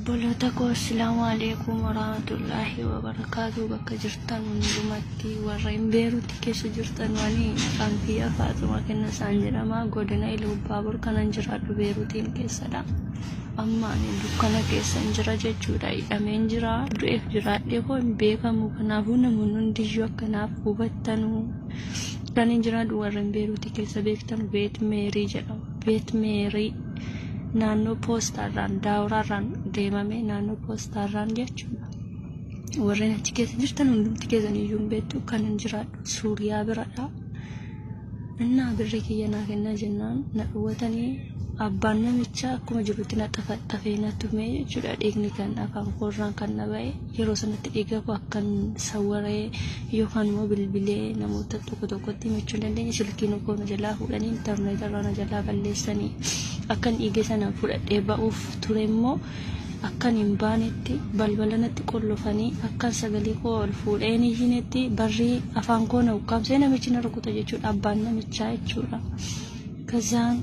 Obboloota koo, assalaamu alaikum warahmatullaahi wabarakaatu. Bakka jirtan hundumatti, warreen Beeruutti keessa jirtan, wani maqaan kiyya Faaxumaa Kennasaan jedhama. Godina Iluu Baabur kanan jiraadhu Beeruutiin keessadha. Amma ani dukkana keessan jira jechuudha. Hidhameen jira. Du'eef jiraadhee koo hin beekamu. Kanaafuu namoonni hundiyyuu akkanaaf hubattanuu. Kan hin jiraadhu, warreen Beeruutii keessa beektan, Beet Meerii jedhama. Beet Meerii naannoo poostaarraan daawuraarraan deemame, naannoo poostaarraan jechuudha. Warreen achi keessa jirtan hundumti keessan iyyuu hin beektu, kan hin jiraadhu Suuriyaa biradha. Innaa birri kiyya naa kennaa jennaan na dhowwatanii, abbaan namichaa akkuma jirutti na xafaxafee na tumee jechuudha. Dhiigni kan afaan koorraan kan na ba'e yeroo sanatti dhiiga koo akkan sawwaree yookaan immoo bilbilee namoota tokko tokkotti himachuu hin dandeenye. Silkiin koo na jalaa fuudhanii, intarneetii irraa na jalaa balleessanii, akkan dhiiga sana fudhadhee ba'uuf ture immoo akkan hin baanetti balbala natti qollofanii, akkan sagalee koo ol fuudhee hin iyyinetti barrii afaan koo na ukkaamsee namichi na rukuta jechuudha, abbaan namichaa jechuudha. Kazaan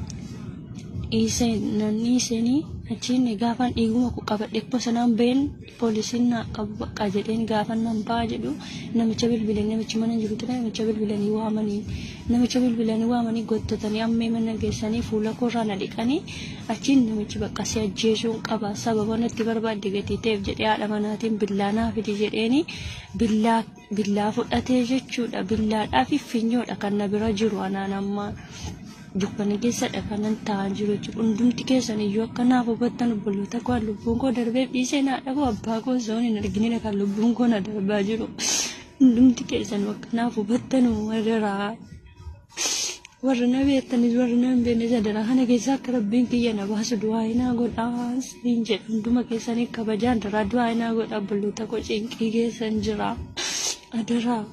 dhiiseen nan dhiiseenii achiin gaafan dhiiguma koo qabadhe akkuma sanaan baheen, poolisiin na qabu bakka jedheen gaafan nan ba'a jedhu namicha bilbilanii, namichi mana jiru ture, namicha bilbilanii waamanii, namicha bilbilanii waamanii gottatanii ammee mana geessanii fuula koorraa na dhiqanii, achiin namichi bakka si ajjeesuun qaba, sababa natti barbaadde gatii ta'eef jedhee, haadha manaatiin billaa naa fidi jedheeni billaa fudhatee jechuudha. Billaadhaa fi finyoodha kan na bira jiru. Anaan amma dukkana keessadha kanan taa'aa jiru jechuudha. Hundumti keessan iyyuu akka naaf hubattan, obboloota koo, lubbuun koo darbeef dhiisee naa dhabu, abbaa koo osoo hin arginidha kan lubbuun koo na darbaa jiru. Hundumti keessan akka naaf hubattan adaraa. Warri na beektanis warri na hin beeknes, adaraa kana keessa akka rabbiin kiyya na baasu du'aa naa godhaa siin jedha. Hunduma keessanii kabajaan adaraa du'aa naa godha, obboloota koo, cinqii keessan jira. Adaraa.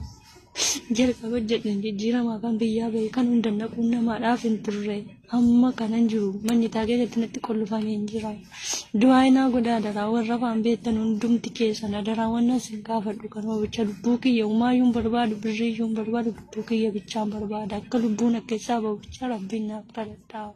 Jalqaba jedhan jijjiiramaa kan biyyaa bahe kan hunda naquun namaadhaaf hin turre. Amma kanan jiru mannitaa keessatti natti qollofamee hin jira. Du'aa naa godhaa adaraa, warra afaan beektan hundumti keessan adaraa. Wannan sin gaafadhu kanuma bicha. Lubbuu kiyya umaayyuu hin barbaadu, birriiyyuu hin barbaadu, lubbuu kiyya bichaan barbaada. Akka lubbuun akka isaa bahu bicha rabbiin naaf kadhadhaa.